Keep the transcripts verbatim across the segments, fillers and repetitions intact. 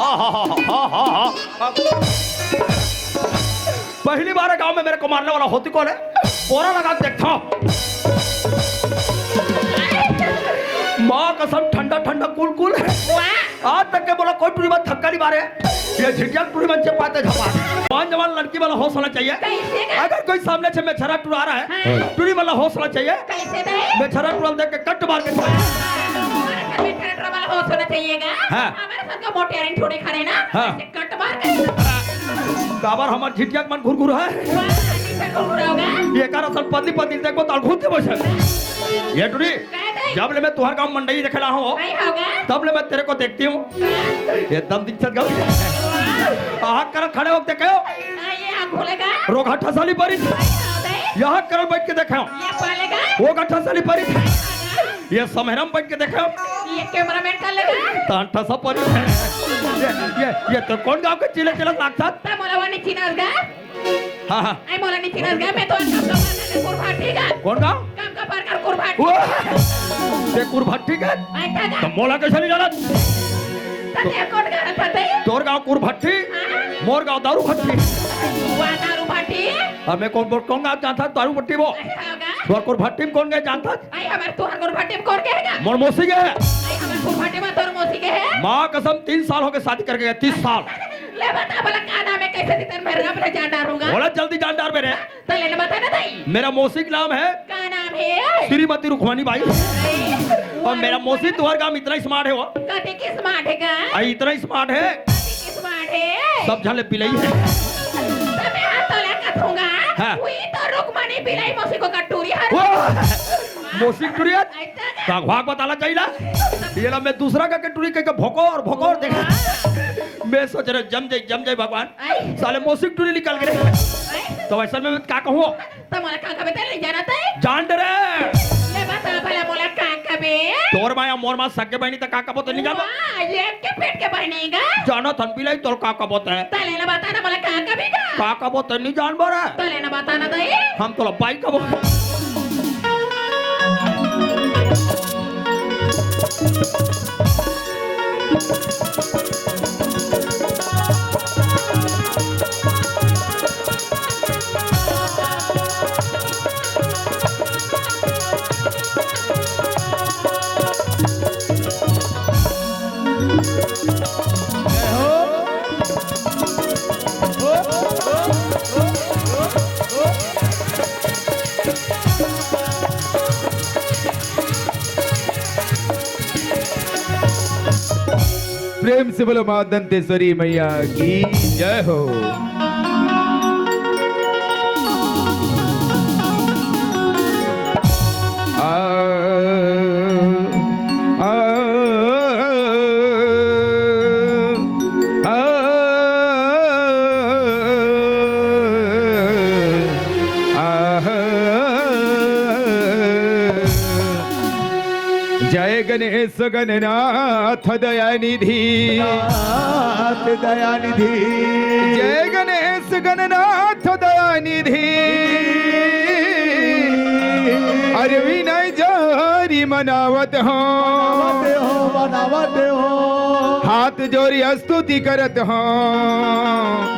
हाँ, हाँ, हाँ, हाँ, हाँ, हाँ, हाँ। पहली बार है गांव में मेरे को मारने वाला होती कौन है? बोरा लगा के देखता हूँ। माँ कसम, ठंडा ठंडा कूल कूल है। आज तक के बोला कोई टूरी मन धक्का नहीं मारे। ये झिटिया टूरी मन चपाते झपा। जवान जवान लड़की वाला होश होना चाहिए। कैसे का? अगर कोई सामने से मेछरा टुरा रहा है, हाँ। टूरी वाला होश होना चाहिए। कैसे दे? मेछरा टुरा देख के कट मार के। हमारे घर में मेछरा टुरा वाला होश होना चाहिएगा। हाँ। हमारे साथ का मोटियारिन छोड़े खड़े ना, हाँ। ऐसे कट मार के। काबर हमर झिटिया के मन घुरघुर है। वाह, ऐसे घुरघुर होगा। ये कर असल पति पति देखो ताल घुर के बसे। ये टूरी, कह दे। जब ले मैं तुहर गांव मंडई देखे ला हूँ, नहीं होगा। तब ले मैं तेरे को देखती हूँ। एकदम दिक्कत गाँव। आँख कर खड़े होके देखे हो। हाँ, ये आँख खोलेगा। रोगा ठसाली परी। नहीं होगा। यहाँ कर बैठ के देखे हो। ये पालेगा। वो गठा साली परी। ये समहरम बैठ के देखे हो। ये कैमरामैन कर लेगा। तांठा सा परी। ये, ये, ये तो कौन गांव के चिले चिले लागतात? ता मोला वानी चिनास गा। हाँ, हाँ। आई मोला नहीं चिनास गा, मैं तो काम का पार कर कुरभाटी गा। कौन गांव? काम का पार कर कुरभाटी। वो, ते कुरभट्टी के? आई था गा। तो मोला कैसे नहीं जानत? तो ते कौन गा रखा थे? तोर गांव कुरभट्टी, हाँ। मोर गांव दारू भट्टी। वाह, दारू भट्टी। अब मैं कौन बोल, कौन गांव जानता दारू भट्टी वो? ऐसा होगा। तोर कुरभट्टी में कौन गए जानता? आई हमारे तुहर कुरभट्टी में कौन गए गा? मोर मौसी गए। आई हमारे कुरभट्टी में तोर मौसी गए है? माँ कसम, तीन साल हो गए शादी करके गए, तीस साल। ले बता भला का नाम है, कैसे दिन में रब ले जान डारूंगा? बोला जल्दी जान डार मेरे। तो ले बता ना दाई। मेरा मौसी का नाम है का नाम है? श्रीमती रुक्मणी बाई। अरे, और मेरा मौसी तुम्हारे गांव में इतना स्मार्ट है वो। कते की स्मार्ट है का? आ, इतना स्मार्ट है। कते की स्मार्ट है? सब जाने बिलाई है। तो मैं हाथ तो ले कथूंगा। हाँ। वही तो रुक्मणी बिलाई मौसी को कटूरी है। वाह! मौसी टुरियत। ऐसा का? तो भाग बताला चाहिए ना। ये ला मैं दूसरा का के टुरी के, के भोकोर, भोकोर देखा। मैं सोच रहा जम जाए, जम जाए भगवान। आई। साले मौसी टुरी निकल गए। आई। तो ऐसा में मैं का कहूँ? तो मोला का कबे तेरे जाना था? जान डरे। ले बता भला मोला का कबे? तोर माया मोर माँ सगे बहनी तक का कबो तो नहीं जानो? वाह, ये के पेट के बहनी का? जानो थन पिलाई तोर का कबो ते। तले ना बता ना मोला का कबे का? का कबो ते नहीं जान बोरा। तले ना बता ना दई। हम तो लपाई कबो। प्रेम से बोलो माँ दंतेश्वरी मैया की जय हो। आ, आ, आ, आ, आ, जय गणेश गणनाथ दयानिधि। नाथ दयानिधि। जय गणेश गणनाथ दयानिधि। अरे विनय जोरी मनावत हो। मनावत हो, मनावत हो। हाथ जोरी स्तुति करत हो।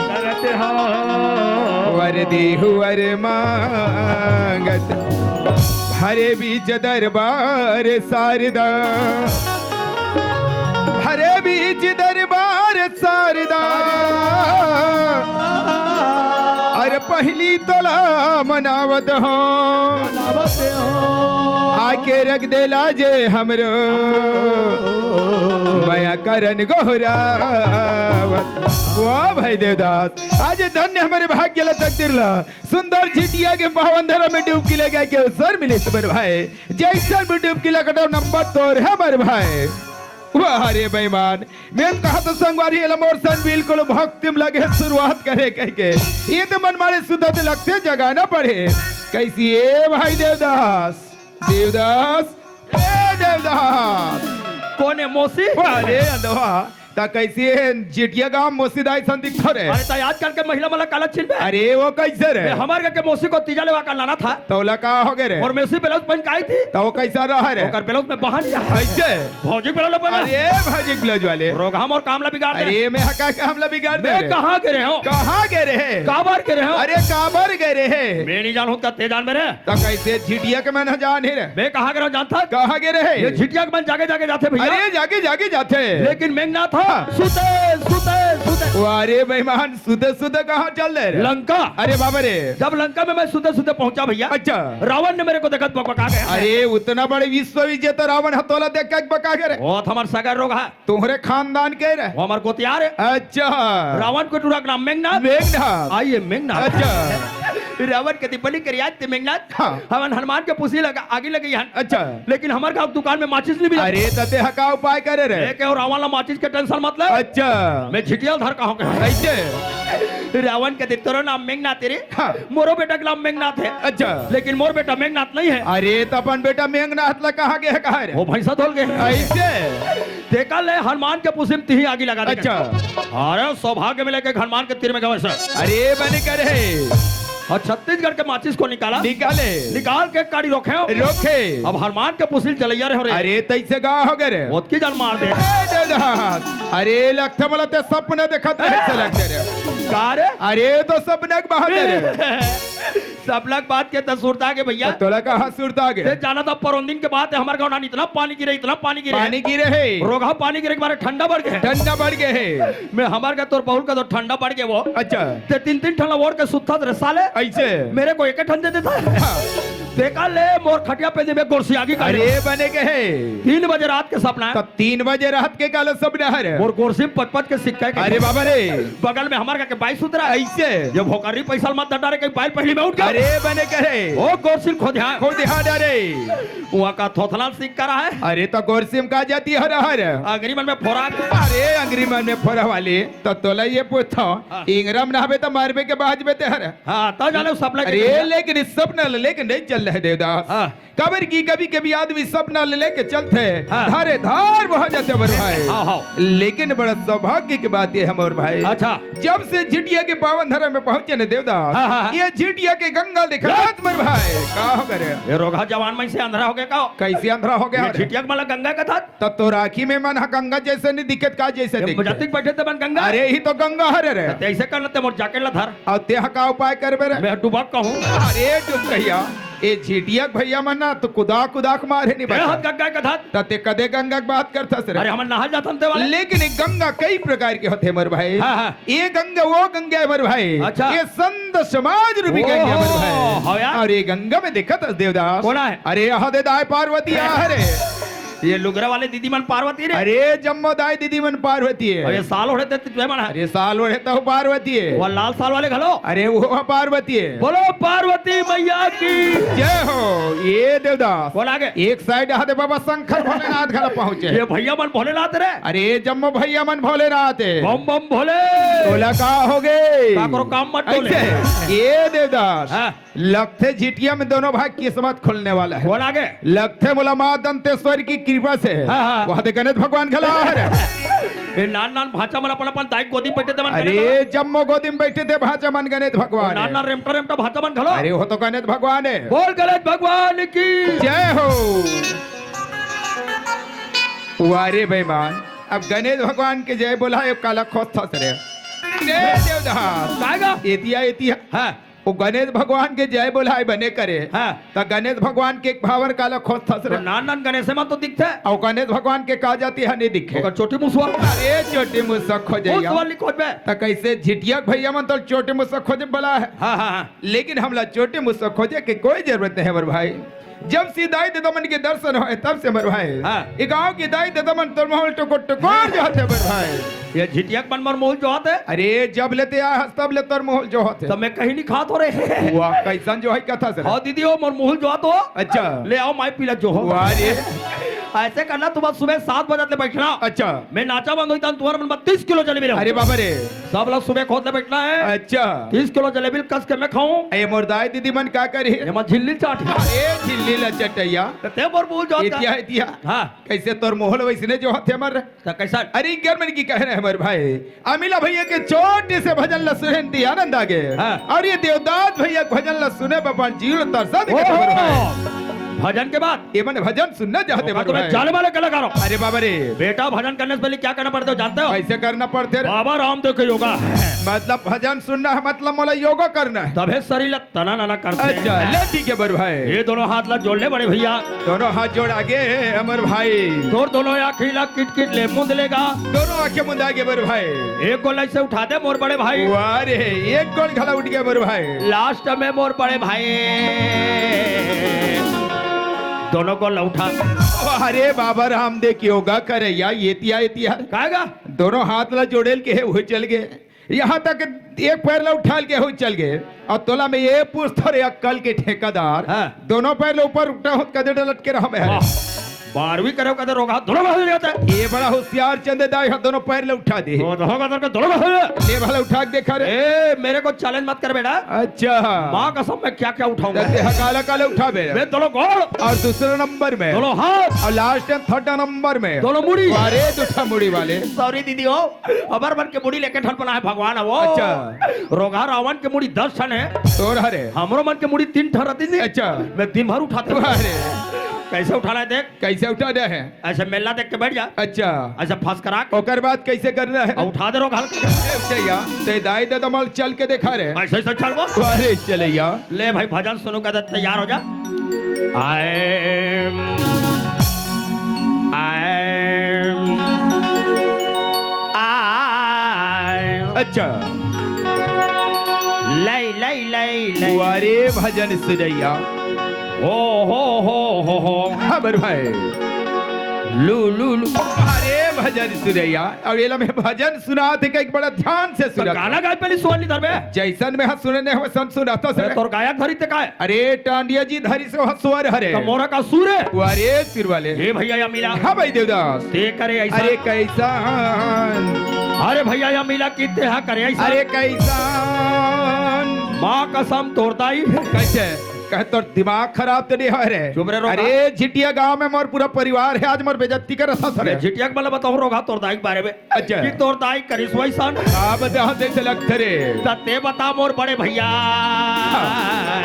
करत हो। वर देहु वर मांगत। हरे बीच दरबार शारदा, हरे बीच दरबार शारदा। अरे पहली तोला मनावत हो। मनावत हो। आके रख दे लाजे हमरो। मया करन गोहरावत। वाह भाई देवदास, आज धन्य हमारे भाग्य ला तकदीर ला। सुंदर झिटिया के पावन धरा में डुबकी लगा के अवसर मिले तुम्हारे भाई। जैसन भी डुबकी लगाथो नंबर तोर है हमारे भाई। वाह रे बेईमान, मैं कहा तो संगवारी एला मोर सन बिल्कुल भक्ति में लगे शुरुआत करे कह के। ये तो मन मारे सुधा तो लगते जगाना पड़े। कैसी ए भाई देवदास, देवदास, ए देवदास। कौन है मौसी? वाह रे अंधवा। त कइसे झिटिया गांव मोसी दाई सन दिखथव रे? अरे, त आजकल के महिला मन ला काला चिन्हबे? अरे, वो कइसे रे? मैं हमर घर के मोसी को तीजा लेवा का लाना था। त ओला का हो गे रे? अउ मोसी ब्लाउज पहिन के आई थी। त वो कइसे रहा रे? ओकर ब्लाउज में बहन जा। कइसे? भौजी ब्लाउज वाला। अरे, भौजी ब्लाउज वाले। रोगहा मोर काम ला बिगाड़ दे। अरे, मैं का काम ला बिगाड़ दे मैं रे? कहाँ गे रहे हो? कहाँ गे रहे? काबर गे रहे हो? अरे, काबर गे रहे? मैं नहीं जानहूं, त तें जानबे रे। त कइसे झिटिया के मन ह जानही रे? मैं कहाँ गे रहे हो जानथस? कहाँ गे रहे? ये झिटिया के मन जागे जागे जाथे भइया। अरे, जागे जागे जाथे। लेकिन मेघनाथ ह हाँ। सुते सुते सुते। वाह रे बेईमान, सुते सुते कहाँ चल दे रे? लंका। अरे बाबा रे। जब लंका में मैं सुते सुते पहुंचा भइया, अच्छा। रावण ने मेरे को देखत बकबका गया। अरे, उतना बड़े विश्व विजेता रावण ह तोला देख के बका गे रे? वो तो हमर सगा रोगहा। तुम्हरे खानदान के रे? वो हमर गोतियार हे। अच्छा। रावण के टूरा के नाम मेघनाथ। मेघनाथ। आइए मेघनाथ। अच्छा। रावण कथे बली करिया ते मेघनाथ। हाँ। हमन हनुमान के पुछी लगा, आगी लगे हन। अच्छा। लेकिन हमर गांव दुकान में माचिस नहीं मिला। अरे, त तें ह का उपाय करे रे? मैं कहेंव रावण ला माचिस के tension मत ले। अच्छा। मैं झिटिया धर कहाँ के। कइसे? रावण कथे तोरो नाम मेघनाथ हे रे। हाँ। मोरो बेटा के नाम मेघनाथ हे। अच्छा। लेकिन मोर बेटा मेघनाथ नहीं हे। अरे, त अपन बेटा मेघनाथ ला कहाँ गे हे, कहाँ रे? वो भैंसा धोल गे हे। अइसे? तेकर ले हनुमान के पुछी म तिही आगी लगा दे। अच्छा। अरे, सौभाग्य मिले के हनुमान के तीर में गवे से। अरे, बने करे। अउ छत्तीसगढ़ के माचिस को निकाला। निकाले। निकाल के काड़ी रोखे। रोखे। अब हनुमान के पुछी ल जलइया रहे हो रे। अरे, तइसे गा हो गे रे। ओतकी जान मार दे। ए, देवदास। अरे, लगथे मोला तें सपना देखत रहे से लगथे रे। का रे? अरे, तो सपना के बात हे रे। सपना के बात के त सुरता गे भइया। त तोला कहाँ सुरता गे? तें जानथस परौंदिन के बात हे, हमर गाँव डाहर इतना पानी गिरे, इतना पानी गिरे। पानी गिरे हे। रोगहा पानी गिरे के मारे ठंडा बढ़ गे हे। ठंडा बढ़ गे हे। मैं हमर गा तोर बहू ल कथों ठंडा बढ़ गे वो। अच्छा। तें तीन तीन ठन ला ओढ़ के सुतथस रे साले। अइसे? मेरे को एक ठन दे देथस। हाँ। तेकर ले मोर खटिया पे दे में गोरसी आगी का अरे, बने के हे। तीन बजे रात के सपना हे। त तीन बजे रात के काला सपना हे रे? मोर गोरसी म पच पच के सिक्का हे। अरे बाबा रे। बगल में हमर गा के बाई सुत रहा हे। अइसे? ये भोकरी पैसा मत डटा रे, कहीं बाई पहिली में उठ गे। अरे, बने के हे। ओ गोरसी ल खोदिहा। खोदिहा डारे। उहाँ का थोथना ल सिक्का रहा हे। अरे, त गोरसी म का जाती हर हर? अंगरी मन में फोरा। अरे, अंगरी मन में फोरा वाली। त तोला ये पूछथों, हाँ। इंगरा म नहाबे त मरबे के बाँचबे तें हर। हाँ, त जाने सपना के अरे, लेकिन इस सपना ल लेके नहीं चल रहे देवदास। हाँ। काबर कि कभी-कभी आदमी सपना ल लेके चलथे, हाँ। धारे धार बहा जाथे मोर भाई। हाँ, हाँ। लेकिन बड़ा सौभाग्य के बात ये हे मोर भाई। अच्छा। जब से झिटिया के पावन धरा में पहुंचे न देवदास, हाँ, हाँ, हाँ। ये झिटिया के गंगा दिखत मोर भाई। का हो गे रे? ये रोगहा जवान मन से अंधरा हो गे का? कइसे अंधरा हो गे ये रे? झिटिया के मन ला गंगा कथस? त तोर आँखी में मन ह गंगा जइसे नहीं दिखत का जइसे ये दिखथे? जतिक बइठे ते मन गंगा। अरे, इही तो गंगा हरे रे। त अइसे कर ना ते मोर jacket ला धर। अउ तें ह का उपाय करबे रे? मैं डुबक कहूँ। अरे डुबकइया, ए झिटिया के भइया मन ना त कुदा कुदा के मारे नहीं तें बता। ह गंगा कथस। त तें कदे गंगा के बात करथस रे? अरे हमन नहा जाथन ते वाले। लेकिन ए गंगा कई प्रकार के होथे मोर भाई। हाँ, हाँ। ए गंगा वो गंगा हे मोर भाई। अच्छा। ए संत समाज रूपी गंगा हे मोर भाई। ओहो, हाँ यार। अउ ए गंगा में देखत हस देवदास। कोन हे? अरे एहा दे दाई पार्वती आ हरे। ये लुगरा वाले दीदी मन पार्वती रे। अरे जम्मो दाई दीदी मन पार्वती हे। अरे साल ओढ़े ते तुझे मन हे। अरे साल ओढ़े तो पार्वती हे। वो लाल साल वाले घलो। अरे वो पार्वती हे। बोलो पार्वती मैया की। जय हो। ये देवदास। बोल आगे। एक side आदे बाबा शंकर भोलेनाथ घलो पहुंचे। ये भइया मन भोलेनाथ रे। अरे जम्मो भइया मन भोलेनाथ हे। बम बम भोले। तोला का हो गे? का करो काम मत बोले। अइसे, ये देवदास। हाँ। लगथे झिटिया में दोनों भाई किस्मत खुलने वाला हे। बोल आगे। लगथे मोला माँ दंतेश्वरी की कृपा से। हाँ, हाँ। वहाँ दे गणेश भगवान घला हरे। ए नान नान भांचा मन अपन अपन दाई गोदी बइठे ते मन अरे, गणेश भगवान। जम्मो गोदी में बइठे ते भांचा मन गणेश भगवान नान हे। नान रेमटा रेमटा भांचा मन घलो। अरे, वो तो गणेश भगवान हे। बोल गणेश भगवान की। जय हो। वाह रे बेईमान, अब गणेश भगवान के जय बोलाय, काला खोजथस रे। जय देवदास। काय गा? एतिया, एतिया। हाँ। वो गणेश भगवान के जय बोलाय बने करे। हाँ। त गणेश भगवान के भावन काला खोजथस रे। तो नान नान गणेश मन तो दिखथे। अउ गणेश भगवान के का जाति हे नहीं दिखे। ओकर चोटी मुसवा। अरे चोटी मुसवा खोजे उस या। वाली खोजबे। त कइसे झिटिया के भइया मन तो चोटी मुसवा खोजे बला हे। हाँ, हाँ, हाँ। लेकिन हमला चोटी मुसवा खोजे के कोई जरूरत नहीं हे मोर भाई। जब से दाई ददा मन के दर्शन होय, तब से मोर भाई। हाँ। ए गांव के दाई ददा मन तोर मुंह ल टुकुर टुकुर जोहत हे मोर भाई। ये झिटिया के मन मोर मुंह ल जोहत हे। अरे, जब ले ते आय हस, तब ले तोर मुंह ल जोहत हे। त मैं कहीं नहीं खात हों रे। वाह, कइसन जोहय कथस रे? हाँ दीदी, वो मोर मुंह ल जोहत हे। अच्छा। ले आव माई पीला जोहो। वाह रे। ऐसे करना, तुमन सुबह सात बजे ले बैठना। अच्छा। मैं नाचा बंद होई, त तुमन मन बर तीस किलो जलेबी लाहूं। अरे बाबा रे। सब ला सुबह खोद ले बैठना हे। अच्छा। तीस किलो जलेबी कस के मैं खाहूं। ए मोर दाई दीदी मन का करही? ये मन झिल्ली चाटी। ए झिल्ली ला चटइया। त ते मोर मुंह जोहत का? एतिया, एतिया। हाँ। कइसे तोर मुंह ल वइसने जोहत हे हमर? त कइसन? अरे इंकर मन की कहे रहे हमर भाई। अमिला भइया के छोटे से भजन ल सुने त आनंद आगे। हाँ। अउ ये देवदास भइया के भजन ल सुने बर अपन जीव ल तरसा देखे ओहो! हमर भाई। भजन के बाद? ये मन भजन सुनना चाहथे ओकर मन तो मैं भाई। जाने वाले कलाकार हो। अरे बाबा रे। बेटा, भजन करने से पहले क्या करना पड़ता है जानते हो? कइसे करना पड़थे रे? बाबा रामदेव के योगा। मतलब भजन सुनना हे, मतलब मोला योगा करना हे। तभे शरीर ल तना नाना करथे। अच्छा, ले ठीक हे बर भाई। ये दोनों हाथ ला जोड़ ले बड़े भइया। दोनों हाथ जोड़ आगे हे हमर भाई। तोर दोनों आँखी ला किट किट ले मुंद लेगा। दोनों आँखें मुंद आगे बर भाई। एक गोड़ ऐसे उठा दे मोर बड़े भाई। वाह रे, एक गोड़ घला उठ गे बर भाई। Last में मोर बड़े भाई। दोनों गोड़ ला उठा। अरे बाबा रामदेव के योगा करइया, एतिया, एतिया। काहेगा? दोनों हाथ ला जोड़े ल केहे, उही चल गे। यहाँ तक एक पैर ला उठा ल केहे, उही चल गे। अउ तोला मैं ये पूछथों रे अक्कल के ठेकेदार, हाँ। दोनों पैर ला ऊपर उठा होत कदे डलत के रहा मैं? वाह। बारहवीं करे हो कदे रोगहा, दोनों बहादुर जाता है। ये बड़ा होशियार चंदे दाई ह, दोनों पैर ला उठा दे। वो तो होगा करके दोनों बहादुर। ये वाला उठा के देखा रे। ए, मेरे को challenge मत कर बेटा। अच्छा। माँ कसम, मैं क्या क्या उठाऊंगा। ते ह काला काला उठा बे। मैं दोनों गोड़। अउ दूसरा नंबर में। दोनों हाथ। अउ last and third नंबर में। दोनों मुड़ी। अरे दूसरा मुड़ी वाले। Sorry दीदी हो, हमर मन के मुड़ी लेके ठन बना है भगवान हे वो। अच्छा। रोगहा रावण के मुड़ी दस ठन हे। तोर हरे। हमरो मन के मुड़ी तीन ठन रहितिस। अच्छा। मैं दिन भर उठाते हूँ। अरे। कइसे उठाना हे देख। कइसे उठाना हे? ऐसे मेला देख के बैठ जा। अच्छा। ऐसे फसकरा के। ओकर बाद कइसे करना हे? अउ उठा दे रोगहा ल। ए, चइया, ते दाई ददा मन ल चल के देखा रे। ऐसे, ऐसे चल वो। अरे चलइया। ले भाई, भजन सुनहूं कदे तैयार हो जा। आए, आए, आए। अच्छा। लई, लई, लई, लई। वारे भजन सुनइया। हो, हो, हो, हो, हो। हाँ, बर भाई। लू, लू, लू। अरे भजन सुनइया, अब एला मैं भजन सुनात हे, कइके बड़ा ध्यान से तो सुनत। गाना गाए पहली सुन ली धर बे। जइसन मैं ह सुने नइ हों, वइसन सुनात हों अरे, सर। तोर गायक धरिस ते काय? अरे, टांडिया जी धरिस हे, वह स्वर हरे। त मोर ह का सुर हे? अरे, सिर वाले। हे भइया, या मिला। हाँ भाई देवदास। ते करे अइसन। अरे, कइसन? अरे भइया, या मिला कि ते हा करे अइसन। अरे, कइसन? माँ कसम तोर दाई। कइसे? कहे तोर दिमाग खराब तो नइ होय रे? चुप रे, रोगहा। अरे, झिटिया गांव में मोर पूरा परिवार हे, आज मोर बेइज्जती करत हस रे। मैं झिटिया के मतलब बताहूं रोगहा तोर दाई के बारे में। अच्छा। कि तोर दाई करिस वइसन। का बता, जइसे लगथे रे। त ते बता मोर बड़े भइया। हाँ।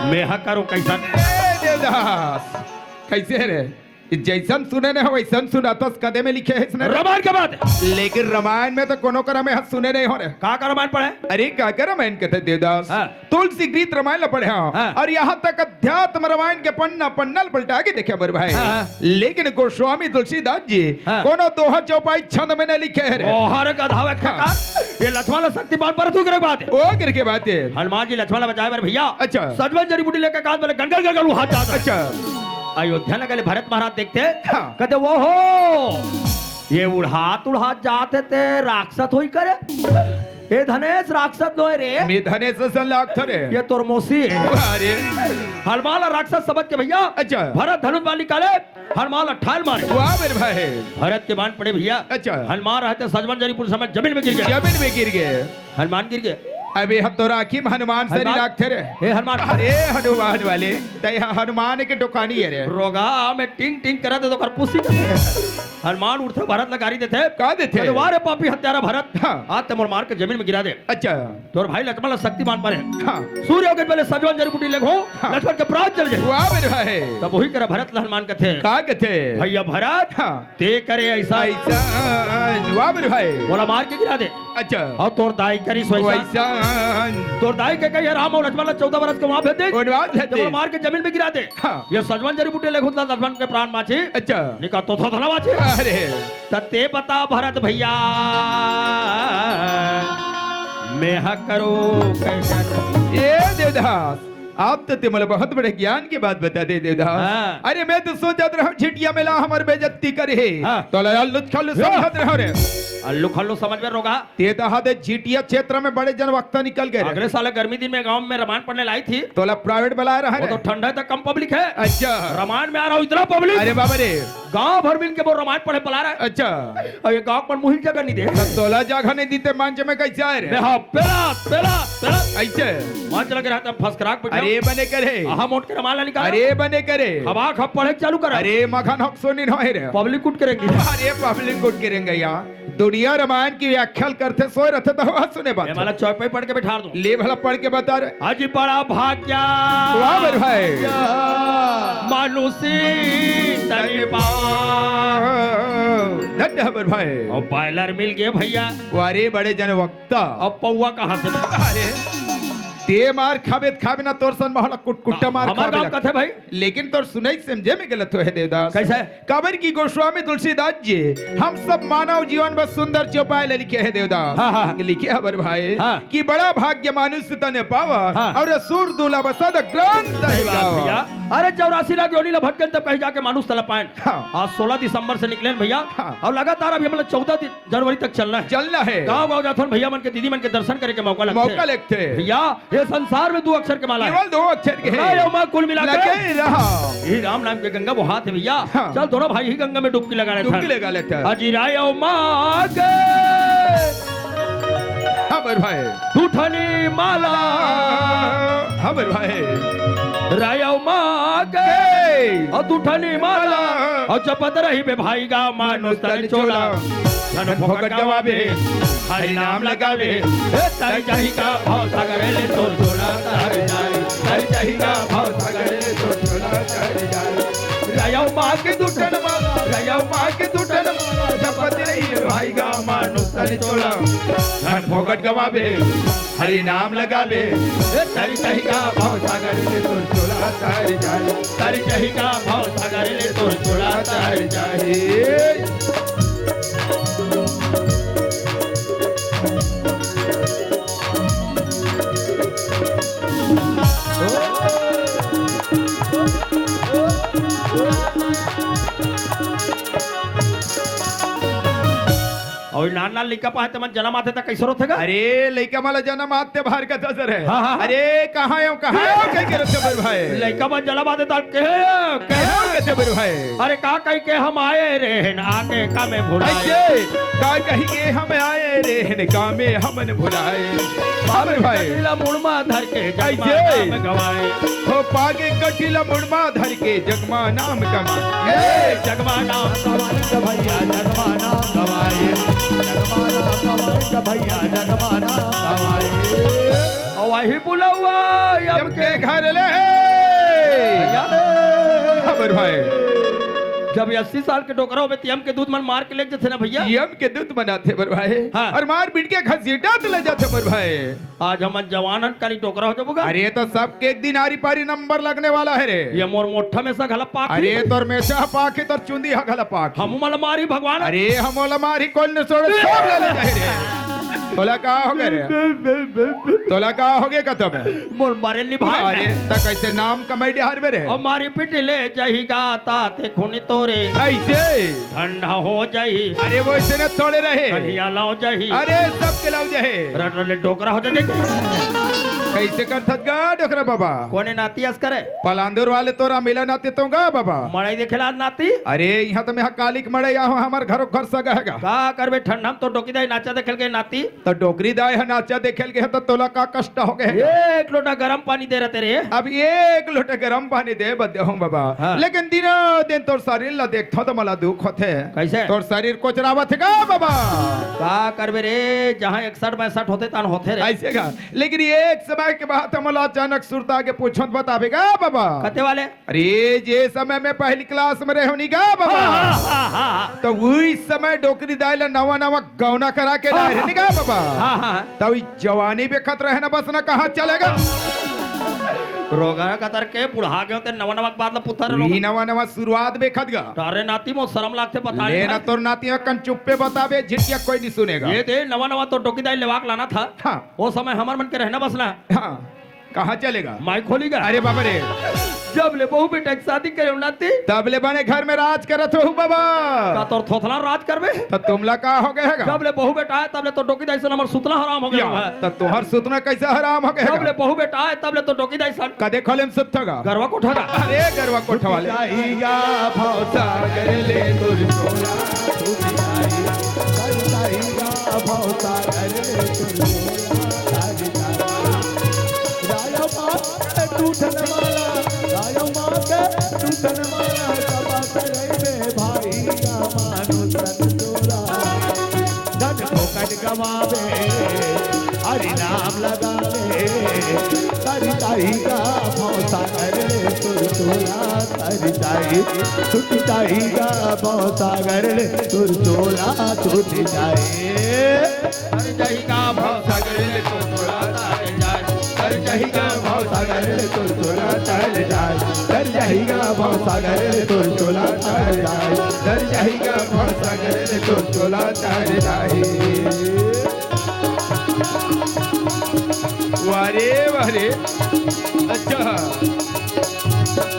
मैं ह करूं कइसन? ए देवदास, कइसे रे? जइसन सुने नइ हों, वइसन सुनात हस, कदे में लिखे हे इसने? रामायण के बाद। लेकिन रामायण में तो कोनो करा मैं ह सुने नइ हों रे। का का रामायण पढ़े? अरे, का का रामायण कथे देवदास? हाँ। तुलसी गीत रामायण ल पढ़े हों। हाँ। अउ यहाँ तक अध्यात्म रामायण के पन्ना पन्ना ल पलटा के देखे बर भाई। हाँ, हाँ। लेकिन गोस्वामी तुलसीदास जी हाँ। कोनो दोहा चौपाई छंद में नइ लिखे हे रे। ओहर गधावे हाँ। का? ये लक्ष्मण ल शक्ति बाण परत करे के बात हे। ओ करके बात हे। हनुमान जी लक्ष्मण ल बचाए बर भइया। अच्छा। सजवन जड़ी बूटी लेके कांध में गलगल गलगल उहात जात हे। अच्छा। अयोध्या नगर ले भरत महाराज देखथे। हाँ। कथे, "वो हो, ये उड़ात उड़ात जात हे ते राक्षस होही करे?" ए धनेश, राक्षस नोहे रे। मैं धनेश असन लागथों रे। ये तोर मौसी हे। अरे। हनुमान ल राक्षस समझ के भइया। अच्छा। भरत धनुष बाण निकाले, हनुमान ल ठाल मारे। वाह मेरे भाई। भरत के बाण पड़े भइया। अच्छा। हनुमान रहते सजवन जड़ी बूटी समेत जमीन में गिर गे। जमीन में गिर गे। हनुमान गिर गे। अबे हम तोर आँखी में हनुमान सरी हनुमान। लागथे रे। हे हनुमान। अरे हनुमान वाले, तैं ह हनुमान के दुकानी हे रे। रोगहा में टिंग टिंग करत हे त ओकर पूछी। हनुमान उठथे, भरत ल गारी देथे। का देथे? कथे, "वाह रे पापी हत्यारा भरत, हाँ। आज ते मोर मार के जमीन में गिरा दे।" अच्छा। तोर भाई लक्ष्मण ल शक्ति बाण परे। हाँ। सूर्य उगे पहले सजवन जड़ी बूटी लेगहूं, हाँ। लक्ष्मण के प्राण चल जाही। वाह मेरे भाई। तब ओही करा भरत ल हनुमान कथे। का कथे? भइया भरत, हाँ। ते करे अइसन। अइसन, वाह मेरे भाई। मोला मार के गिरा दे। अच्छा। अउ तोर दाई करिस वइसन। वइसन। तोर दाई के कहिए राम अउ लक्ष्मण ल चौदह बरस के वनवास भेज दे। वनवास भेज दे। मोला मार के जमीन में गिरा दे। हाँ। ये सजवन जड़ी बूटी लेगहूं त लक्ष्मण के प्राण बांचही। अच्छा। नइ कहा तो थोथना बांचही। अरे। त ते बता भरत भइया, मैं ह करूं कइसन? ए देवदास, आप तो ते मोला बहुत बड़े ज्ञान के बात बता दे देवदास। हाँ। अरे मैं तो सोचत रहूं झिटिया मेला हमर बेइज्जती करे हे। हाँ। तोला आलू खल्लू समझत रहूं रे। आलू खल्लू समझ में रोगा। ते तो हा दे झिटिया क्षेत्र में बड़े जन वक्ता निकल गए रे। अगले साल गर्मी दिन में गांव में रामायण पढ़ने लाई थी। तोला प्राइवेट बुलाए रहा वो रे। तो ठंडा तक कम पब्लिक है। अच्छा। रामायण में आ रहा हूँ इतना पब्लिक। अरे बाबा रे। गांव भर मिल के वो रामायण पढ़े बुला रहा है। अच्छा। अउ ये गांव पर मुहिल जगह नहीं दे। त तोला जगह नहीं दीते मंच में कैसे आए रे? बेहा, पेला, पेला, पेला। ऐसे? मंच लग रहा था फर्स्ट क्लास बैठा। अरे बने करे। आहा मोट के रमाला निकाला। अरे बने करे। हवा खप पढ़े चालू करा। अरे मखन हक सुनी नहीं रे। पब्लिक उठ के रेंगी। अरे पब्लिक उठ के रेंगे यार। दुनिया रामायण की व्याख्या करते सोए रहते तो हवा सुने बात। ये वाला चौपाई पढ़ के बैठा दूं। ले भला पढ़ के बता रे। अजी बड़ा भाग्या। वाह मेरे भाई। मानुसी तनी पावा। धन्य है मेरे भाई। और बॉयलर मिल गए भैया। वारे बड़े जन वक्ता। अब पौवा कहाँ से? अरे, ते मार खाबे त खाबे ना, तोर सन महला कुटकुट्टा मार हमार खाबे गाँव ना। कथे भाई। लेकिन तोर सुनई समझे में गलत होहे देवदास। कैसे? काबर की गोस्वामी तुलसीदास जी हम सब मानव जीवन बर सुंदर चौपाई ल लिखे हे देवदास। हाँ, हाँ। लिखे हबर भाई हाँ। कि बड़ा भाग्य मानुष तन पावा हाँ। और सूर दुर्लभ सद ग्रंथ सही बात गावा। भैया। अरे चौरासी लाख योनि ल भटकन तब कहीं जाके मानुष तन पाएन। हाँ। आज सोलह दिसंबर से निकले भैया हाँ। और लगातार अभी हम लोग चौदह दिन जनवरी तक चलना है। चलना है। गाँव गाँव जाथन भैया मन के दीदी मन के दर्शन करे के मौका लगथे। मौका लगथे। भैया ये संसार में दो अक्षर के माला है। केवल दो अक्षर के है। राय अउ माँ कुल मिला के लगे रहा। ये राम नाम के गंगा वो हाथ है भैया। हाँ। चल दोनों भाई ही गंगा में डुबकी लगा लेथन। डुबकी लगा लेथन। अजी राय अउ माँ के। हाँ मेरे भाई। दुठनी माला। हाँ मेरे भाई। राय अउ माँ के। के। अउ दुठनी माला। अउ जपत रही बे भाई गा मानुष तन चोला। धन फोकट गवावे, हरि नाम लगावे। ए, तर जाही का भाव सागर ले तोर चोला तर जाए। तर जाही का भाव सागर ले तोर चोला तर जाए। रायव माँ के दुठन माला, रायव माँ के दुठन माला, जपत रही भाई गा मानुष तन चोला। धन फोकट गवावे, हरि नाम लगावे। ए, तर जाही का भाव सागर ले तोर चोला तर जाए। तर जाही का भाव सागर ले तोर चोला तर जाए। अउ नान नान लइका पाहे तेमन जनम आथे त कइसे रोथे गा? अरे लइका मन ला जनम आथे बाहर का दस रे। हाँ, हाँ, हाँ। अरे कहाँ हो, कहाँ हो कहि के रोथे मेरे भाई। लइका मन जनम आथे त कहे, कहे। कहाँ हो कथे मेरे भाई। अरे का कहि के हम आए रे हेन आके का में भुलाए। ऐसे का कहि के हम आए रे हेन का में हमन भुलाए। बाप रे भाई। कटीला मुड़मा धर के जगमा ऐसे। नाम गवाए। हो पागे कटीला मुड़मा धर के जगमा नाम कमाए। ए, जगमा नाम गवाए त भैया जगमा नाम गवाए। जगमा नाम गवाए त भैया जगमा नाम गवाए। अउ वही बुलउवा यम यम के के घर ले। भैया। हाँ मेरे भाई। जब अस्सी साल के डोकरा होबे त यम के दूत मन मार के लेग जथे ना भैया। यम के दूत मन आथे मेरे भाई। हाँ। अउ मार पीट के घसीटा त ले जाथे मेरे भाई। आज हमन जवानन कनी डोकरा हो जबो गा। अरे त सबके एक दिन आरी पारी नंबर लगने वाला है रे। ये मोर मोठा में से घला पाक अरे ही। तोर में से पाक ही, तोर चुंदी हा घला पाक ही। हमू मन ला मारी भगवान। अरे हमू ला मारी कोई न छोड़े, सब ले ले जाए रे। तोला का हो गए रे? तोला का हो गए कतम? मोर मरे नी भाई। अरे त कैसे नाम कमाई डहार में रे? अउ मारी पीट ले जाही गा तात खूनी तोरे। ऐसे? ठंडा हो जाही। अरे वो ऐसे न थोड़े रहे। कहिया लाओ जाही। अरे सबके लाओ जाहे। रट रट ले डोकरा हो जाही। कैसे करथस गा डोकरा बाबा? कोने नाती अस करे? पलांदुर वाले तोर अमिला नाती तो गा बाबा। मड़ई देखे ला नाती। अरे इहाँ त मैं काली के मड़ई आहों, हमर घरो घर सगा हे गा। का करबे ठंडा में तोर डोकी दाई नाचा देखे ल गे नाती। त डोकरी दाई ह नाचा देखे ल गे हे त तोला का कष्ट हो गए हे? एक लोटा गरम पानी दे रहते रे। अब एक लोटा गरम पानी दे बर देहूं बाबा। हाँ। लेकिन दिनों दिन तोर शरीर ला देखथों त मोला दुख होथे। कैसे? तोर शरीर कोचरावत हे गा बाबा। का करबे रे, जहाँ इकसठ बासठ होथे तहाँ होथे रे। ऐसे गा। लेकिन एक समय के बात मोला अचानक सुरता के पूछों त बताबे गा बाबा। कते वाले? अरे जे समय में पहली क्लास में रहे हों नी गा बाबा। हाँ, हाँ, हाँ, हाँ। त उही समय डोकरी दाई ला नवा नवा गौना करा के लाए रहे नी गा बाबा। हाँ, हाँ। त उही जवानी बेखत रहे ना बस ना कहाँ चले गा। रोगा कतर के बुढ़ा गयो ते नवा नवा के बात ला पुथर लो। उही नवा नवा शुरुआत बेखत गा। अरे नाती मो शरम लागथे बता ले ना। तोर नाती अकन चुप्पे बताबे झिटिया कोई नी सुनेगा। ये दे नवा नवा तो डोकरी दाई लेवाक लाना था। हाँ। वो समय हमर मन के रहना बसना। हाँ। कहाँ चले गा? माई खोली गा। अरे बाबा रे। जब ले बहू बेटा के शादी करे हो नाती। तब ले बने घर में राज करत रहू बाबा। का तोर थोथला राज करबे? त तुमला का हो गए गा? जब ले बहू बेटा आए तब ले तो डोकी दाई सन हमर सुतना हराम हो गए या, है। त तोहर सुतना कैसे हराम हो गए जब गा? ले बहू बेटा आए तब ले तो डोकी दाई सन। कदे खोले में सुत गा? गरवा कोठा गा। अरे गरवा कोठा वाले। जाइगा भौसागर ले तुर चोला, तू जाइगा, जाइगा भौसागर ले तुर चोला। रायो माँ के टूटन माला, रायो माँ के टूटन माला, सभा करैबे भाई का मानुष तन चोला। धन फोकट गवावे, हरि नाम लगावे, तर जाइगा भौसागर ले तुर चोला, तर जाई, छूट जाइगा भौसागर ले तुर चोला, छूट जाई। तर जाइगा भौसागर ले तुर चोला, तर जाई। तर जाइगा भौसागर ले तुर चोला, तर जाई। तर जाइगा भौसागर ले तुर चोला, तर जाई। तर जाइगा भौसागर ले तुर चोला, तर जाई। वाह रे, वाह रे। अच्छा।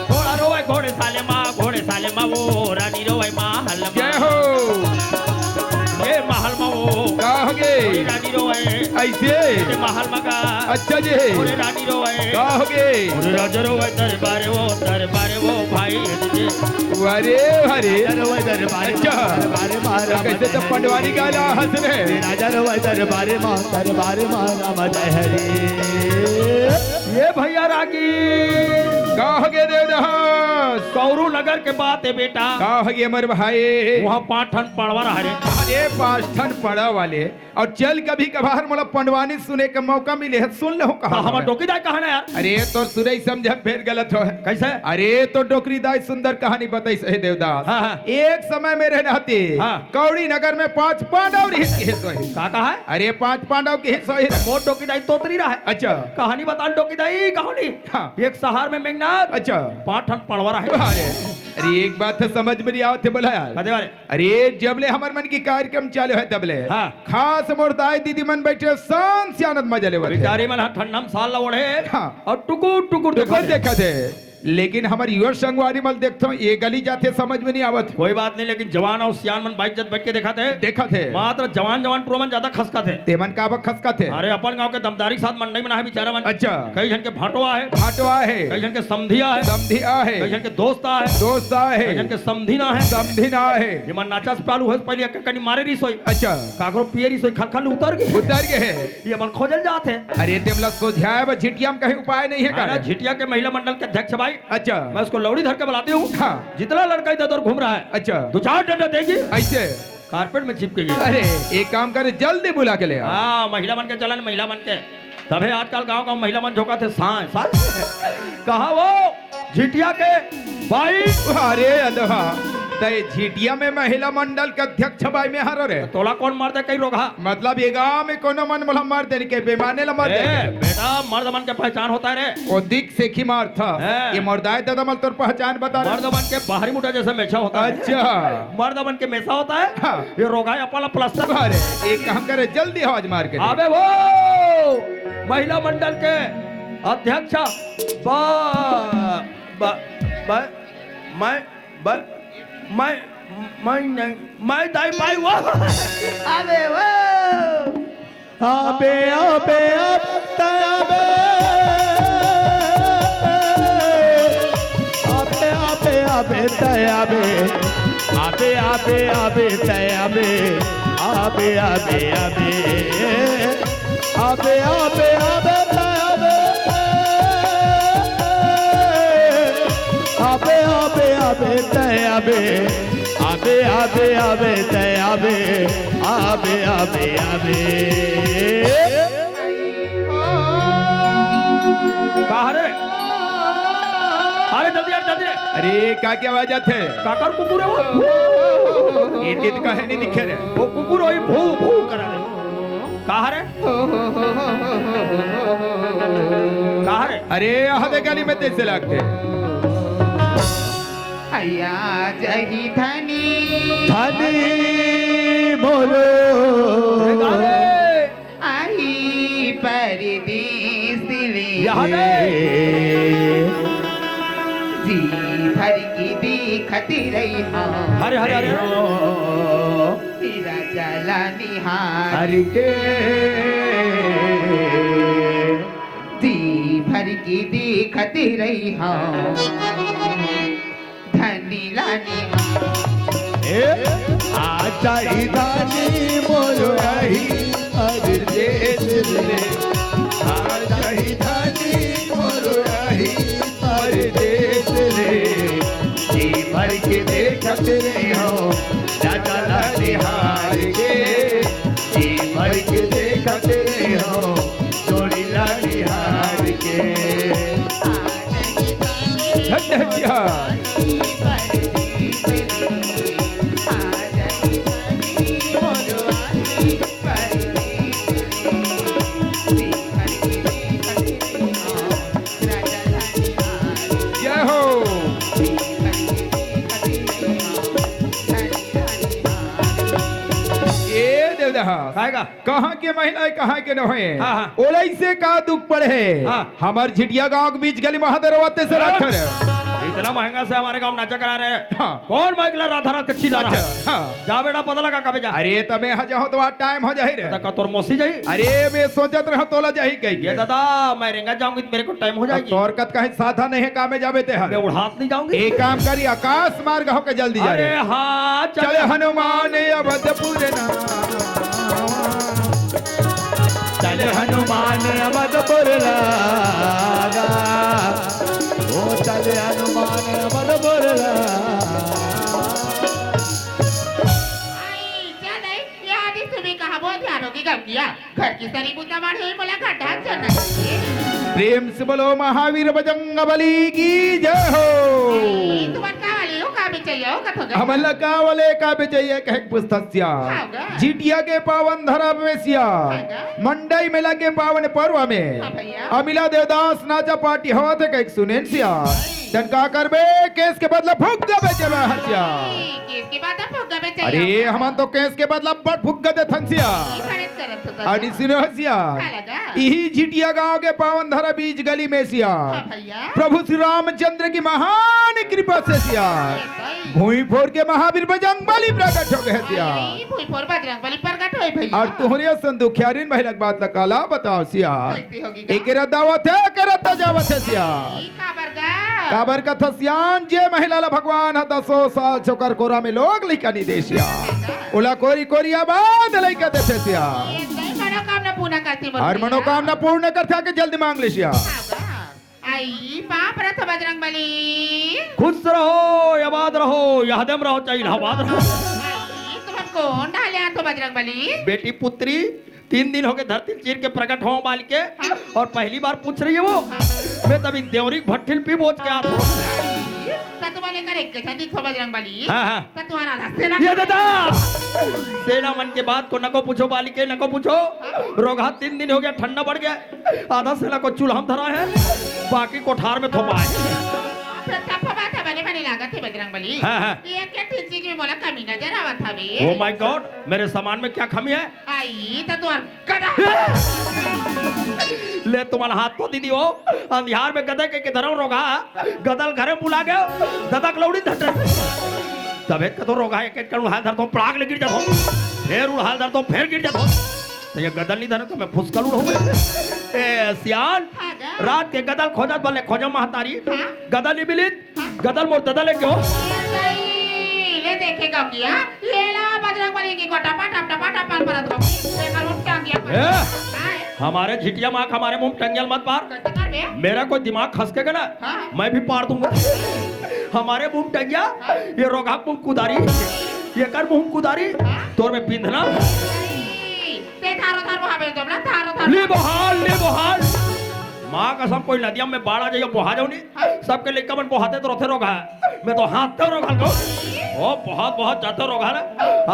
घोड़ा रोवे घोड़े साले माँ, घोड़े साले माँ, वो रानी रोवे महल माँ। जय हो। ये महल माँ वो। का हो गे? रानी रोवे। ऐसे? ये महल माँ का। अच्छा जी। घोड़े रानी रोवे। का हो गे? घोड़े राजा रोवे दरबार वो, दरबार वो भाई। वाह रे, वाह रे। राजा रोवे दरबार। अच्छा। दरबार माँ तो राम कैसे तो पंडवानी का ला हंस रहे। राजा रोवे दरबार माँ, दरबार माँ राम जय हरी। ये भैया रागी। का हो गे देवदास? कौरू नगर के बात है बेटा। का हो गे अमर भाई? वहाँ पाँच ठन पड़वा रहा रे। अरे पाँच ठन पड़ा वाले, और चल कभी कभार मोला पंडवानी सुने के मौका मिले है, सुन लो कहा तो हमर डोकी दाई कहा ना यार। अरे तो सुरई समझे फेर गलत हो। कैसे? अरे तो डोकरी दाई सुंदर कहानी बताई सही देवदास। हाँ, हाँ। एक समय में रहना थी। हाँ। कौड़ी नगर में पांच पांडव रहित के सोई। का कहा है? अरे पांच पांडव के सोई। मोर डोकी दाई तोतरी रहा है। अच्छा। कहानी बता डोकी दाई, कहानी। हाँ। एक शहर में मेघनाथ। अच्छा। पांच ठन पड़वा रहा है। अरे, अरे एक बात तो समझ में नहीं आवत है बोला यार। कदे वाले? अरे जब ले हमर मन की कार्यक्रम चालू है तब ले। हाँ। खास मोर दाई दीदी मन बैठे शान से आनंद मजा लेवत है। बेचारी मन हा ठंडा में साल ला ओढ़े। हाँ। और टुकुर टुकुर टुकुर देखा दे। देखा दे। लेकिन हमर युवा संगवारी मन देखथो, ये गली जाथे समझ में नहीं आवत। कोई बात नहीं, लेकिन जवान और सियान मन बाइक जत बैठ के देखा थे। देखा थे। मात्र जवान जवान टुरा मन ज्यादा खसका थे। ते मन का बक खसका थे? अरे अपन गांव के दमदारी के साथ मंडई में ना है बेचारा मन। अच्छा। कई झन के भांटवा है। भांटवा है। कई झन के समधिया है। समधिया है। कई झन के दोस्त है। दोस्त है। कई झन के समधी ना है। समधी ना है। ये मन नाचा से पालू है, पहले एक कनी मारे रही सोई। अच्छा। काकरो पिए रही सोई, खल खल उतर गए। उतर गए है। ये मन खोजल जात है। अरे तेमला सोझाए बर झिटिया में कहीं उपाय नहीं है हाँ का? ना, झिटिया के महिला मंडल के अध्यक्ष भाई। अच्छा। मैं उसको लौड़ी धर के बुलाती हूँ। हाँ। जितना लड़का इधर उधर घूम रहा है। अच्छा। दो चार डंडा देगी। ऐसे? कारपेट में चिपकेगी। अरे, एक काम करे, जल्दी बुला के ले आ। हाँ, महिला मन के चलन, महिला मन के। तभे आजकल गांव गांव महिला मन झोंका थे, सांय, सांय। कहा वो? झिटिया के भाई। अरे अदवा, तय झिटिया में महिला मंडल के अध्यक्ष भाई में हरो रे। तोला कौन मार दे कई रोगहा? मतलब ये गांव में कोनो मन मोला मार दे के बेमाने ला मार ए, दे। बेटा, मर्द मन के पहचान होता है रे। ओ दिख से की मार था। हैं। ये मर्दाए दादा मल तोर पहचान बता रहे। मर्द मन के बाहरी मुंडा जैसे मेछा होता है। अच्छा। मर्द मन के मेछा होता है। हाँ। ये रोगहा अपन ला प्लास्टर। अरे, एक काम करे, जल्दी आवाज मार के दे। अबे वो महिला मंडल के अध्यक्ष बा, बा, बा, मैं, बा, मैं, मैं नहीं, मैं दाई माई वो। अबे वो। अबे, अबे, अबे, तय अबे। अबे, अबे, अबे, तय अबे। अबे, अबे, अबे, तय अबे। अबे, अबे, अबे। अबे, अबे, अबे, तय अबे। अबे, अबे, अबे, तय अबे। अबे, अबे, अबे, तय अबे। अबे, अबे, अबे। कहा रे? अरे जल्दी यार, जल्दी रे। अरे, का की आवाज आथे? काकर कुकुर है वो? ये दिन काहे नहीं दिखे रे? वो कुकुर वही भू भू करा रे। कहा रे? कहा रे? अरे, यहाँ दे गली में तेज से लागते। आया जही धनी। धनी मोरो। अरे, कहा रे? आई परदेस ले। यह जी भर के देखत रहिहौं। हरे, हरे, हरे। ओ, राजा ला निहार के। जी भर के देखत रहिहौं। धनी ला निहार। ए, आ जाही धनी मोर आही परदेस ले। आ जाही धनी मोर आही परदेस ले। जी भर के देखत रहिहौं, राजा ला निहार के। जी भर के देखत रहिहौं, जोड़ी ला निहार के। हट, हट, हट। जय हो। ए देवदहा। काय का? कहाँ के महिला हे, कहाँ के नोहे? हाँ, हाँ। ओला इसे का दुख पड़े हे? हाँ। हमर झिटिया गांव के बीच गली महादेव आते से हाँ। राखर। इतना महंगा से हमारे गांव नाचा करा रहे हैं। हाँ। कौन माइक ला राधा रात के चिल्ला रहा है? अच्छा, हाँ। जा बेटा, पता लगा कबे जा। अरे, तमे हा जाहूं तो आज टाइम हो जाही रे। त का तोर मौसी जाही? अरे, मैं सोचत रहा तोला जाही कही ये के। दादा, मैं रेंगा जाऊंगी तो मेरे को टाइम हो अब जाएगी। तोर कत कहीं साधा नहीं है, कामे जाबे ते हर। मैं उड़ात नहीं जाऊंगी। एक काम करी, आकाश मार्ग होके जल्दी जा अरे रे। हाँ, चल। चल हनुमान अवधपुर ना। चल हनुमान अवधपुर लागा। ओ चल हनुमान अवधपुर लागा। आई, चल आई, ये आदि तुम्ही कहा बहुत ध्यान होगी गम किया। घर की सारी बुद्धा मार है, बोला गड्ढा चढ़ना चाहिए। प्रेम से बोलो महावीर बजरंग बली की जय हो। ए, तुमन का वाले हो, का बेचैया हो, कथो गए? हमन ला का वाले का बेचैया कहे के पूछत हस या। खाओगा? झिटिया के पावन धरा में सिया। खाओगा? मंडई मेला के पावन पर्व में। हाँ भैया। अमिला देवदास नाचा पार्टी होवत हे कहे के सुनेन सिया। तन का करबे, केस के बदला फूंक देबे जब हसिया। केस के बदला फूंक देबे अरे, चाहिए। हमन तो केस के बदला बड़ फूंक देथन सिया। ई बड़े करत हो अरे दादा। सुनो हसिया। का लगा? इही झिटिया गांव के पावन धरा बीच गली में सिया। हाँ भैया। प्रभु श्री रामचंद्र की महान कृपा से सिया। अरे भाई। भुईं फोर के महावीर बजरंग बली प्रकट हो गए सिया। अरे, भुईं फोर बजरंग बली प्रकट होए भैया। अउ तुहरे असन दुखियारिन महिला के बात ला काला बताओ सिया। कैसे होगी गा? एकरा दावत हे, एकरा त जावत हे सिया। ई काबर गा? काबर कथस सियान, जे महिला ला भगवान ह दसों साल छोकर कोरा में लोग लइका नी दे सिया। ओला कोरी कोरी आबाद लइका देथे सिया। ये सही मनोकामना पूर्ण करती मोर हर भैया। मनोकामना पूर्ण करथे के जल्दी मांग ले सिया। हाँ गा। आई, पाँव परत हो बजरंग बली। खुश रहो, आबाद रहो, यहदम रहो, चाहे इलाहाबाद रहो। आई, तुमन कोन डाले आथो बजरंग बली? बेटी पुत्री, तीन दिन हो गए धरती चीर के प्रकट हो बाल के, हाँ। और पहली बार पूछ रही है वो। हाँ। मैं तभी देवरी भट्ठिल पी बोझ के आथो। आई, त तुमन एकर एक जैसा दिखो बजरंग बली। हाँ, हाँ। त तुम्हारा आधा सेना ये दादा, सेना मन के बात को नको पूछो बाल के, नको पूछो। हाँ। रोगहा तीन दिन हो गया, ठंडा बढ़ गया। आधा सेला को चूल्हा में धरा है, बाकी कोठार में थोपा है। फिर सब बात है, बने बने लागत है बजरंग बली। हाँ, हाँ। ये क्या तीन चीज में मोला कमी नजर आवत हवे? Oh my God, मेरे सामान में क्या कमी है? आई तो तुम गधा। ले तुम्हारा हाथ तो दीदी हो, अंधियार में गधे के किधर रोगा, गदल घरे बुला गए, ददक लौड़ी धटे। तबे कतो रोगा, एक एक कण उड़ाल धरतो, पड़ाक ले गिर जातो, फिर उड़ाल धरतो, फिर गिर जातो। त ये गदल नहीं धरे त मैं फुसकल उड़ाऊं। ए सियान, हाँ गा। रात के गदल खोजत बले खोजो महतारी, हाँ। गदल नहीं मिली, हाँ। गदल मोर ददा लेके हो। ए सही, ले देखे गौकिया, ये ला बजरंग बली की गोटा पा टप टपा टप पाल परत गौकी, ये करूं क्या किया? ए, हाँ। हमारे झिटिया माँ हमारे मुंह टंगियल मत पार। कैसे कर बे? मेरा कोई दिमाग खसकेगा ना, हाँ। मैं भी पार दूंगा। हमारे मुंह टंगिया, हाँ। ये रोगा मुंह कुदारी, ये कर मुंह कुदारी, हाँ। तोर में बिंधना। ते थारो थारो हवे जबला थारो थारो। ले बहाल, ले बहाल। माँ कसम कोई नदिया में बाढ़ आ जाइयो, बहा जाओ नहीं। हाँ। सबके लइका मन बहाते तो रोथे रोगा। मैं तो हाथ ते रोगा को। ओ बहुत बहुत जाते रोगा ना।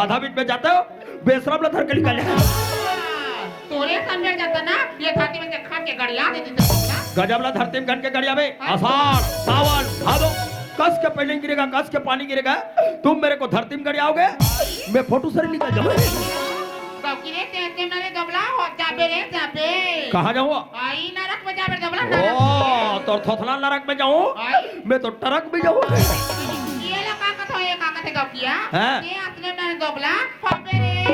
आधा बीच में जाते हो, बेसरम ला धर के निकल जाए। तोरे समझ जाता ना, ये धरती में से खन के गड़िया दे देते होगा। गजब ला धरती में खन के गड़िया बे। हाँ। आषाढ़, सावन, भादो, कस के पहले गिरेगा, कस के पानी गिरेगा। तुम मेरे को धरती में गड़ियाओगे, मैं फोटो सर निकल जाऊंगा। गौकी रे, तें अतने म ना रे दोगला, हो जाबे रे, जाबे। कहाँ जाहूँ? आई नरक में जाबे रे दोगला, नरक में। ओ, तोर थोथना नरक में जाहूँ? आई। मैं तो टरक में जाहूँ। ये ला का कथे, ये का कथे गौकिया? हाँ। तें अतने म ना रे दोगला, होबे रे,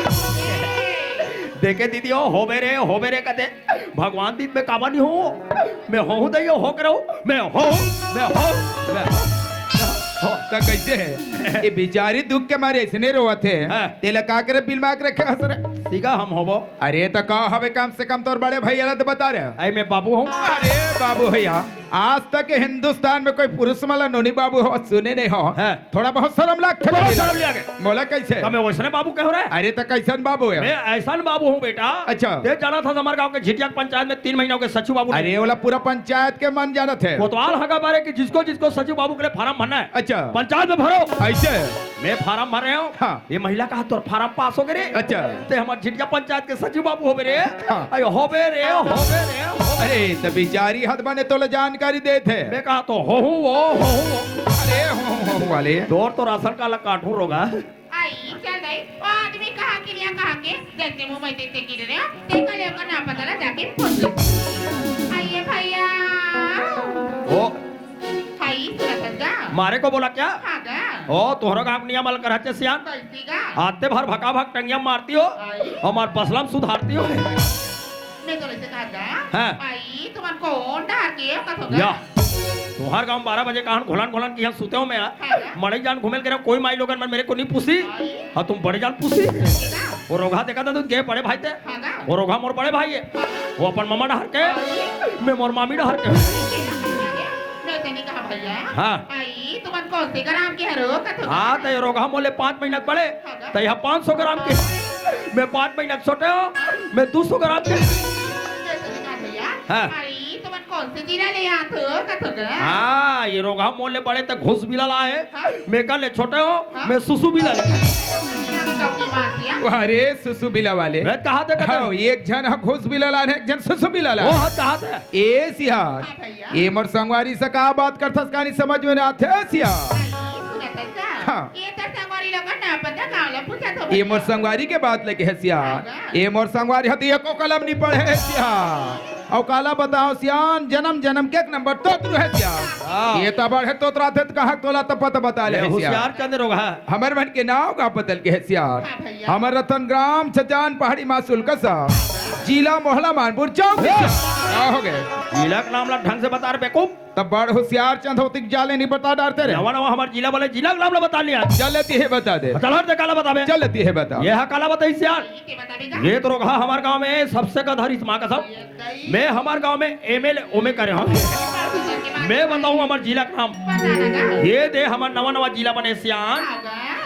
होबे रे। देखे दीदी, ओ होबे रे, होबे रे कथे। भगवान दीन में काबर नहीं हों? मैं होहूँ दइयो, हो के रहूँ। मैं होहूँ, मैं होहूँ, मैं होहूँ। त कइसे हे? ये बिचारी दुख के मारे अइसने रोवत हे। हाँ। तेला का करे बिलमा के रखे हस रे? सीधा हम होबो। अरे त का हवे, कम से कम तोर बड़े भइया ला त बता रे। अई मैं बाबू हूँ। अरे बाबू भइया, आज तक हिंदुस्तान में कोई पुरुष मन ला नोनी बाबू होवत सुने नहीं हों। हाँ। थोड़ा बहुत शरम लागथे। बड़ा शरम लागे। मोला कइसे? त मैं वइसने बाबू कहे हों रे? अरे त कइसन बाबू हे? मैं अइसन बाबू हूँ बेटा। अच्छा। तें जानत हस हमर गाँव के झिटिया के पंचायत में तीन महीना हो गे सचिव बाबू नहीं। अरे ओला पूरा पंचायत के मन जानत हे। कोतवाल हगा बारे कि जिसको जिसको सचिव बाबू के लिए फारम भरना है। अच्छा। पंचायत में भरो। अइसे? मैं फारम भर रहे हूँ। हाँ। ये महिला कहा तोर फारम पास हो गे रे। अच्छा। तें हमर झिटिया पंचायत के सचिव बाबू होबे रे। हाँ। अई होबे रे, होबे रे, होबे। अरे त बिचारी हद बने तोला जानकारी देत हे। मैं कहा तो होहूँ वो, होहूँ वो। अरे होहूँ, होहूँ वाले। तोर तो राशन काला काटहूँ रोगहा। आई, चल दाई, वो आदमी कहाँ के रिया, कहाँ के? जइसे मुँह में देते गिर रहे हो, देखा ले ओकर नाम पता ला जाके पूछ ले। आइए भइया। ओ। हाय, सुनत हस गा? मारे को बोला क्या? हाँ गा। ओ, तोहरो गाँव के नियम अलग रहत हे सियान। कइसे गा? आते भर भका भक टंगिया मारती हो, आई। हमर बसला म सुधारती हो। मैं तो अइसे कहा गा। हाँ। आई, तुमन कोन डहर के हो कथो गा? या। तुँहर गाँव बारह बजे कहाँ घोलन घोलन के यहाँ सुते हों मैं। हाँ गा। मड़ई जान घूमे ल गे रहे हों, कोई माई लोगन मन मेरे को नहीं पूछी। आई। हाँ, तुम बड़े जान पूछी। कइसे गा? वो रोगहा देखा था, तू गे बड़े भाई ते। हाँ गा। वो रोगहा मोर बड़े भाई हे। हाँ। वो अपन ममा डहर के। आई। मैं मोर मामी डहर के। मैं तेने कहा भइया। हाँ। आई, तुमन कोन से ग्राम के हरो कथो गा? हाँ, त ये रोगहा मोले पाँच महीना के बड़े। हाँ गा। त ये पाँच सौ ग्राम के। मैं पाँच महीना के छोटे हों, मैं दो सौ ग्राम के। मैं तेने कहा भइया। हाँ। आई, तुमन कोन से जिला ले आत हो कथो गा? हाँ, ये रोगहा मोले बड़े त घुस बिला ला हे। हाँ। मैं का ले छोटे हों, हाँ। मैं सुसु बिला ले। चौकी मार दिया। अरे सुसु बिला वाले। मैं कहा थे कथो? हाँ, एक झन ह घुस बिला ला हे, एक झन सुसु बिला ला। वो हाँ, कहा थे? ए सियान, हाँ भइया। ए मोर संगवारी से का बात करथस, कहानी समझ में ना आथे सियान। सुनत हस का? हाँ। ये तोर संगवारी लोगन ना पता का वाला पूछत हो ये मोर भइया। संगवारी के बात लेके हे सियान। हाँ गा। ए मोर संगवारी ह त एको कलम नहीं पढ़े हे सियान। अउ काला बताओं सियान, जनम जनम के एक नंबर तोतरू हे सियान। हाँ। ये त बड़े तोतरा थे त कहाँ तोला त पता बता ले ये हे सियान। होशियार चंद रोगहा। हमर मन के नाव का बदल के हे सियान। हाँ भइया। हमर रतन ग्राम छचान पहाड़ी मासुल कसा। जिला मोहला मानपुर चौक। ए! का हो गे? जिला के नाम ला ढंग से बता रे बेवकूफ। त बड़ होशियार चंद होतिक जाले नहीं बता डारते रे। नवा नवा हमर जिला वाले जिला के नाम ला बता लिया। चल लेती है बता दे। चल हट दे, काला बताबे। चल लेती है बता। ये हा काला बताइस यार। ये तो रोगहा हमर गांव में सबसे गधा रिहिस माँ कसम। मैं हमर गांव में एमएलए ओमे करे हूँ। मैं बताऊँ हमर जिला के नाम। ये दे हमर नवा नवा जिला बने सियान।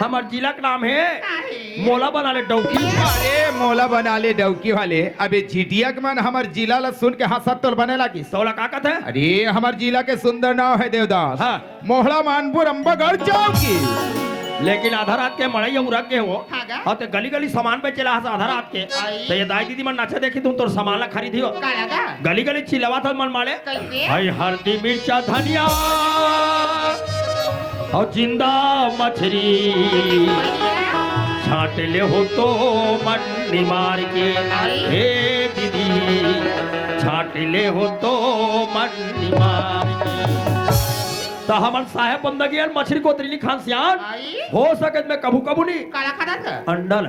हमर जिला के नाम हे मोला बना ले डौकी। अरे मोला बना ले डौकी वाले, अबे झिटिया के मन हमर जिला ला सुन के हंसत तोल बने लागिस। तोला का कथे? अरे हमर जिला के सुंदर नाव हे देवदास। हाँ। मोहड़ा मानपुर अम्बागढ़ चौकी। लेकिन आधा रात के मड़ई अउ रख के हो, हाँ गा। अउ ते गली गली सामान बेचे ला हस आधा रात के। आई। त ये दाई दीदी मन नाचा देखी तुम तोर सामान ला खरीदी हो। काला गा? गली गली चिल्लावत हस मन मारे। कइसे? हई हल्दी मिर्चा धनिया अउ जिंदा मछरी छांट ले हो तो मंडी मार के। आई। हे दीदी छांट ले हो तो मंडी मार के। त हमन साहेब बंदगी अउ मछरी कोतरी नी खान सियान। आई। हो सके त मैं कभू कभू नी। काला खाता था? अंडा ल।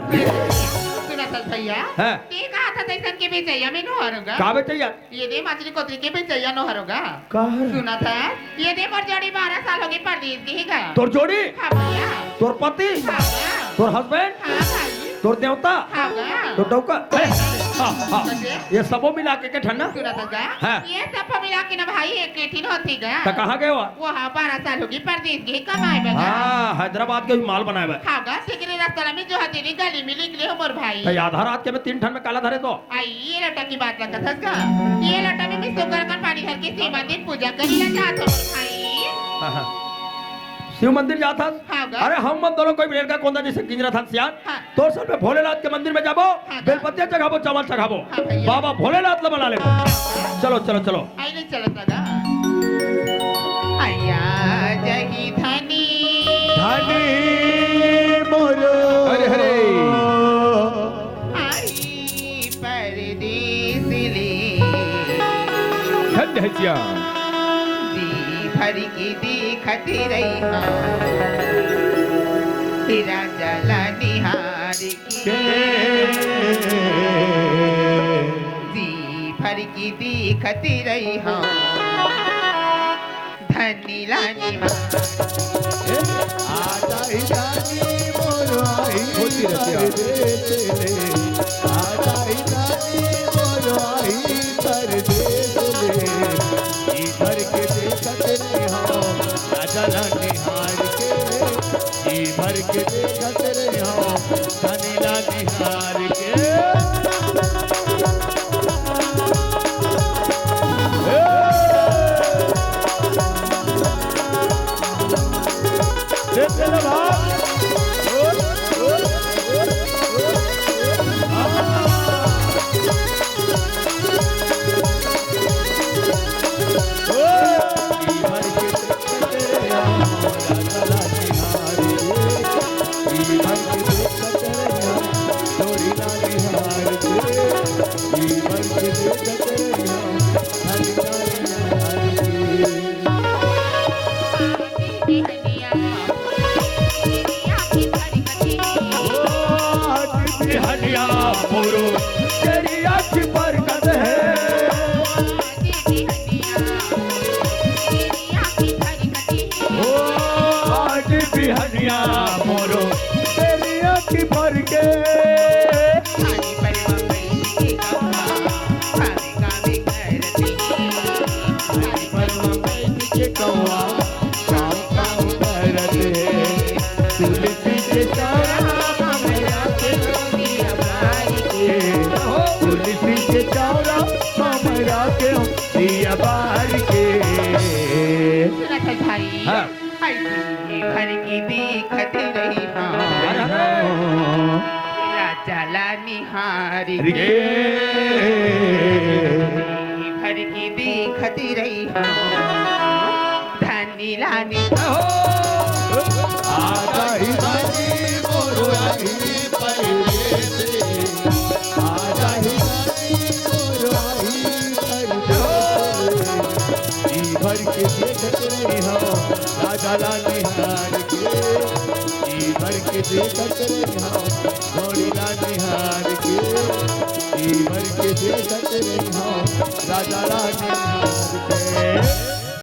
सुनत हस भइया। हैं? ते कहा था तइसन के बेचइया में नो हरोगा? का बेचइया? ये दे मछरी कोतरी के बेचइया नो हरोगा? का हर? सुनत हस? ये दे मोर जोड़ी बारह साल हो गे परदेस गे हे गा। तोर जोड़ी? हाँ भइया। तोर पति? हाँ गा। तोर husband? हाँ भाई। तोर देवता? हाँ गा। तोर डौका? ए, हाँ, हाँ। कइसे? ये सबो मिला के के ठन्ना? सुनत हस गा? हाँ। ये सबो मिला के ना भाई एक ठिन होथे गा। त कहाँ गे हो? वो हाँ, बारह साल हो गे परदेस गे कमाए बर गा। हाँ, हैदराबाद के भी माल बनाए बर। हाँ गा, तेकरे रस्ता ला में जो हथेली गली में निकले हो मोर भाई। त आधा रात के में तीन ठन में काला धरे तो? आई, ये लोटा के बात ला कथस गा? ये लोटा में मैं सुग्घर कन पानी धर के शिव मंदिर पूजा करे ला जात हों भाई। हाँ, हाँ। शिव मंदिर जात हस? हाँ गा। अरे हम मन दोनों कोई रेलगा कोंदा जइसे गिंजरत हन सियान। हाँ। तोर संग में भोलेनाथ के मंदिर में जाबो, हाँ गा। बेलपत्तिया चघाबो, चावल चघाबो। हाँ भइया। बाबा भोलेनाथ ला बना लेबो। चलो, चलो, चलो। आई नहीं चलत गा। आया जगी धनी। धनी मोरो। अरे, अरे। जी भर के देखत रहिहौं, राजा ला निहार के। जी भर के देखत रहिहौं, धनी ला निहार। ए, आ जाही रानी मोर आही होती रहती है। परदेस ले, आ जाही रानी मोर आही परदेस ले। जी भर के देखत रहिहौं, राजा ला निहार के। जी भर के देखत रहिहौं, धनी ला निहार के। ए! देख ले भाई। बिहनिया मोरो तेरी आँखी बरकत है। ओ आज बिहनिया मोरो तेरी आँखी बरके। तुलसी के चौरा हमरा के दिया बार के, तुलसी के चौरा हमरा के दिया बार के। सुनत है भाई। हाँ। ऐसी भर की देखत रहिहौं। हाँ। राजा ला निहार के। भर की देखत रहिहौं। धनी ला निहार। आ जाही रानी मोर आही परदेस। आ जाही रानी मोर आही परदेस। जी भर के देखत रहिहौं, राजा ला निहार के। जी भर के देखत रहिहौं, घोड़ी ला निहार के। जी भर के देखत रहिहौं, राजा ला निहार के।